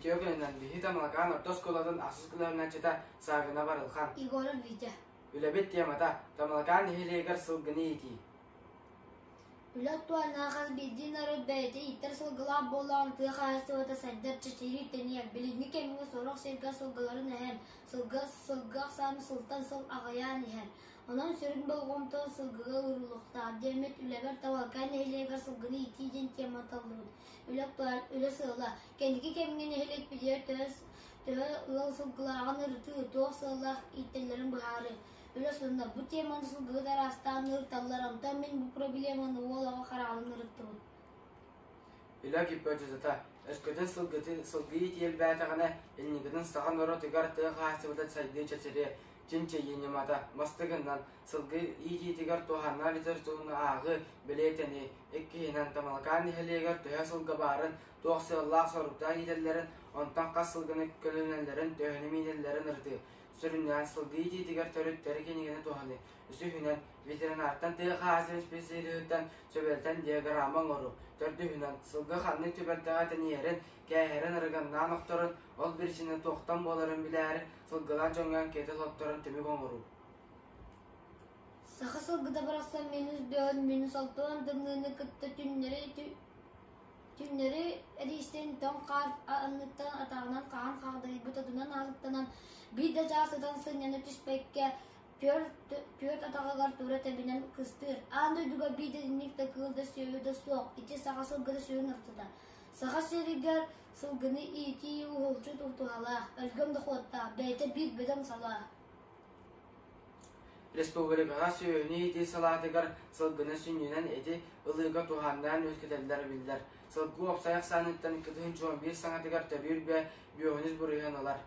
Үтүө күнүнэн биһи Тамалакаан орто оскуолатын ахсыс кылааннааччыта Саввина Барылхан. Егоров Витя. Үлэбит темата Тамалакаан нэһилиэгэр сылгыны иитии. Үлэ туһааннаах хас биирдии норуот бэйэтэ ииттэр сылгылаах буоллаҕына тыа хаһаайыстыбата сайдар, чэчирии тэнийэр. Билиҥҥи кэмҥэ сорох сиргэ сылгыларын эһэн, сылгы, сылгы ахсаана сылтан сыл аҕыйаан иһэр. Онон сүрүн болҕомто сылгыга ууруллуохтаах диэммит үлэбэр Тавалкай нэһилиэгэр сылгыны иитии диэн тема таллыбыт. Үлэ үлэ сыала кэнники кэмҥэ нэһилиэкпитигэр төһө төһө ыал сылгылааҕын ырытыы, туох сыаллаах ииттэллэрин быһаарыы. Үлэ сонуна бу теманы сылгыһыт араастаан ырыталлар, онтон мин бу проблеманы уол оҕо хараҕынан ырыттыбыт. Үлэ гипотезата өскөтүн сылгытын сылгы иитиэлбээтэҕинэ, инникитин саха норуотугар тыа хаһаайыстыбата сайдыы чэчириэ, чинчийии ньымата бастыгынан сылгы иитиитигэр туһанар литератураны ааҕыы, бэлиэтэнии, иккиһинэн Тамалакаан нэһилиэгэр төһө сылгы баарын, туох сыаллаах-соруктаах иитэллэрин, онтон хас сылгыны көлүнэллэрин, төһөнү миинэллэрин ырытыы, сүрүннээн сылгы иитиитигэр төрүттэри кинигэни туһаныы, үсүһүнэн, ветеринартан тыа хаһаайыстыбатын исписэлииһиттэн сүбэлэтэн диаграмма оҥоруу, төрдүһүнэн, сылгы ханнык түбэлтэҕэ тэнийэрин, кээһэрин ырыганнаан охторун, ол биричиинэ туохтан буоларын билээри, сылгылаах дьоҥҥо анкета толотторон түмүк оҥоруу. Саха сылгыта барахсан минус бөҕүн минус алтыан тымныыны кытта түннэри түннэри эрийсэн тоҥ хаар анныттан атаҕынан хаһан хаҕдайбыт отунан аһылыктанан биир да чаас сытан сынньана түспэккэ түөрт түөрт атаҕыгар тура тэбинэн кыстыыр. Аан дойдуга биир да итинник да кыыл да сүөһү да суох, ити саха сылгыта сүрүн уратыта. Саха сиригэр сылгыны иитии уһулуччу туһалаах, өлгөм дохуоттаах, бэйэтэ биир бөдөҥ салаа. Республикаҕа сүөһүнү иитии салаатыгар сылгыны сүнньүнэн эти ылыыга туһааннаан үөскэтэллэр биллэр. Сылгы уопсай ахсааныттан 211 саҥатыгар төрүүр бээ бүөҕүнүс буруйун ылар.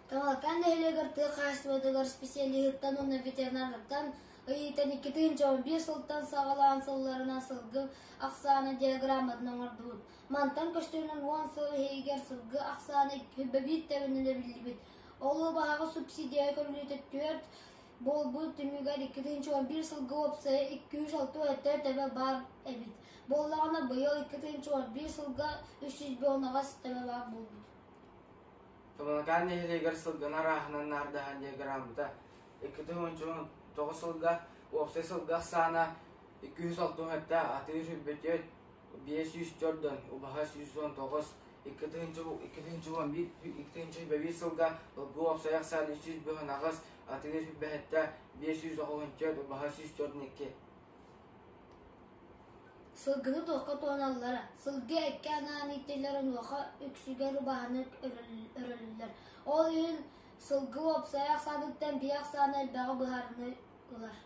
Тамалакаан нэһилиэгэр тыа хаһаайыстыбатыгар специалиһыттан уонна ветеринарыттан ыйыытан 2011 сылтан саҕалаан сылларынан сылгы ахсаана диаграмматын оҥордубут. Мантан көстөрүнэн уон сыл иһигэр сылгы ахсаана 201 тэбинэн эбиллибит. Ол убаһаҕа субсидия көрүллүүтэ түөрт буолбут түмүгэр 2011 сылга уопсайа 267 төбө баар эбит. Буоллаҕына быйыл 2011 сылга 318 төбө баар буолбут. Тамалакаан нэһилиэгэр сылгыны арааһынан наардаһан диаграммата 2019 сылга уопсай сылгы ахсаана 267, атыыр сүүрбэтиэт 504, убаһа 119, 2011 2021 сылга ылгы уопсай ахсаан 358, атыыр сүүрбэһэттэ 594, убаһа 142. Сылгыны туохха туһаналлара, сылгы эккэ анаан ииттиллэр онуоха үксүгэр убаһаны өрөллөр. Ол иһин сылгы уопсай ахсааныттан биэ ахсаана элбэҕи быһаарыны ылар.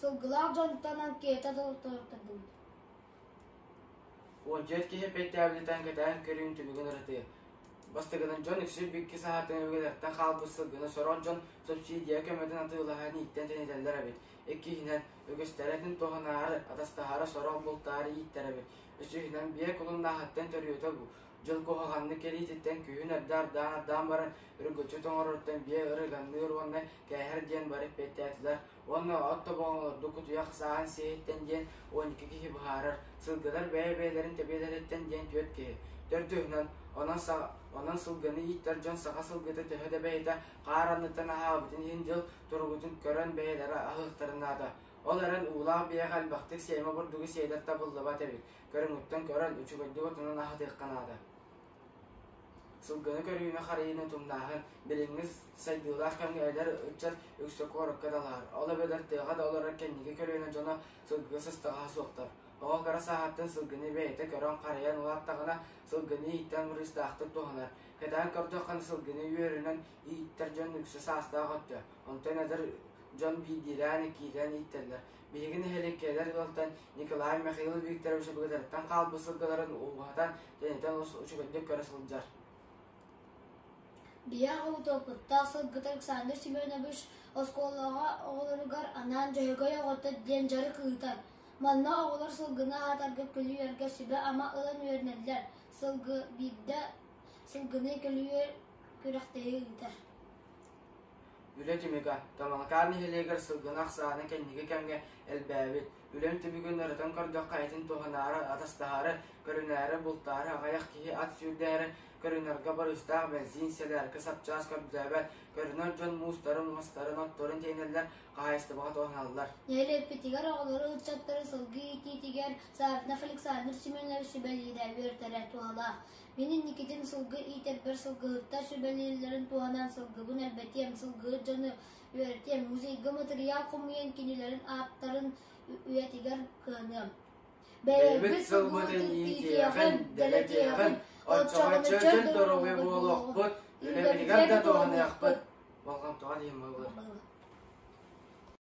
Сылгылаах дьонтон анкета толортордубут. 14 киһи эппиэттээбититтэн кэтээн көрүүн түмүгүн ырытыы. Бастакынан дьон үксүн бүкки саһаатын өбүгэлэртэн хаалбыт сылгыны сорох дьон субсидия көмөтүн атыылаһан ииттэн тэнитэллэр эбит. Иккиһинэн, үгүстэрэ итин туһанаары, атастаһаары сорох бултаары ииттэр эбит. Үсүһүнэн, биэ кулуннааһыттан төрүөтэ бу. Дьыл куһаҕаннык кэлиититтэн күһүн эрдэ ардаан-ардаан баран үргүччү тоҥороруттан биэ ырыганныыр уонна кээһэр диэн бары эппиэттээтилэр уонна от тобоҕун ордук кутуйах сааһын сиэһиттэн диэн 12 киһи быһаарар, сылгылар бэйэ-бэйэлэрин тэбиэлэриттэн диэн түөрт киһи. Төрдүһүнэн, онон, онон сылгыны ииттэр дьон саха сылгыта төһө да бэйэтэ хаар анныттан аһаабытын иһин дьыл туругутун көрөн бэйэлэрэ аһыахтарын наада. Ол эрэн уулаах биэҕэ элбэхтик сиэмэ бурдугу сиэтэр табыллыбат эбит. Көрүҥүттэн көрөн, үчүгэйдик отунан аһатыахха наада. Сылгыны көрүүнү-харайыыны тумнааһын, билиҥҥи сайдыылаах кэмҥэ эдэр ыччат үксэ куоракка талаһар. Ол эбэтэр тыаҕа да олорор кэнники көлүөнэ дьоно сылгыга сыстаҕаһа суохтар. Оҕо кыра сааһыттан сылгыны бэйэтэ көрөн-харайан улааттаҕына, сылгыны ииттэн барыыстаахтык туһанар. Кэтээн көрдөххө, сылгыны үөрүнэн ииттэр дьон үксэ саастаах өттө. Онтон эдэр дьон биирдиилээн, иккиилээн ииттэллэр. Биһиги нэһилиэккэ эдэр ыалтан Николай Михаил Викторович өбүгэлэриттэн хаалбыт сылгыларын ууһатан, тэнитэн олус үчүгэйдик көрө сылдьар. Биһиэхэ утоппуттаах сылгыта Александр Семенович оскуолаҕа оҕолоругар анаан Дьөһөгөй оҕото диэн дьарык ыытар. Манна оҕолор сылгыны аһатарга көлүйэргэ сүбэ-ама ылан үөрэнэллэр. Сылгы биирдэ сылгыны көлүйэр күрэхтэһии ыытар. Үлэ түмүгэ Тамалакаан нэһилиэгэр сылгыны ахсаана кэнники кэмҥэ элбээбит. Үлэм түмүгүн ырытан көрдөххө этин туһанаары, атастаһаары, көрүнээри, бултаары аҕыйах киһи ат сүүрдээри, көрүнэргэ барыыстаах бэнсиин, сэлээркэ, сапчаас көрдөөбөт, көрүнэр дьон муустарын, мастарын, отторун тиэнэллэр, хаһаайыстыбаҕа туһаналлар. Нэһилиэкпитигэр оҕолору, ыччаттары сылгы иитиитигэр Саввинов Александр Семенович сүбэлиирэ, үөрэтэрэ туһалаах. Мин инникитин сылгы иитэрбэр сылгыһыттар сүбэлииллэрин туһанан сылгыбын элбэтиэм, сылгыһыт дьону үөрэтиэм, музейга матырыйаал хомуйан кинилэрин ааттарын үйэтигэр кыаныам. Бэйэбит сылбытын иитиэҕин, дэлэтиэҕин, оччоҕо чөл доруобуйа буолуохпут, үлэбитигэр да туһаныахпыт. Болҕомтоҕо диэн буолар.